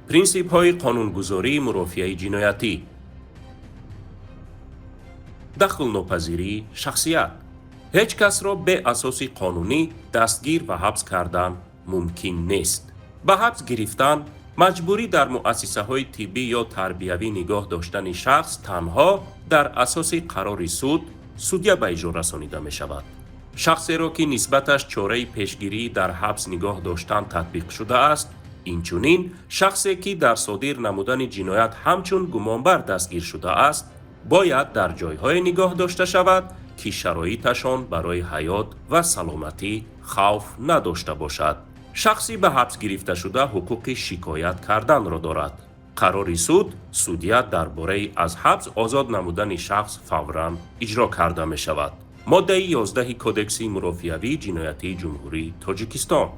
Принсипҳои қонунгузории мурофиаи ҷиноятӣ: дахлнопазирии шахсият. Ҳеҷ касро беасоси қонунӣ дастгир ва ҳабс кардан мумкин нест. Ба ҳабс гирифтан, маҷбурӣ дар муассисаҳои тиббӣ ё тарбиявӣ нигоҳ доштани шахс танҳо дар асоси қарори суд, судя ба иҷро расонида мешавад. Шахсеро, ки нисбаташ чораи пешгирӣ дар ҳабс нигоҳ доштан татбиқ шудааст, инчунин шахсе, ки дар содир намудани ҷиноят ҳамчун гумонбар дастгир шудааст, бояд дар ҷойҳое нигоҳ дошта шавад, ки шароиташон барои ҳаёт ва саломатӣ хавф надошта бошад. Шахси ба ҳабс гирифташуда ҳуқуқи шикоят карданро дорад. Қарори суд, судя дар бораи аз ҳабс озод намудани шахс фавран иҷро карда мешавад. Моддаи 11 Кодекси мурофиавии ҷиноятии Ҷумҳурии Тоҷикистон.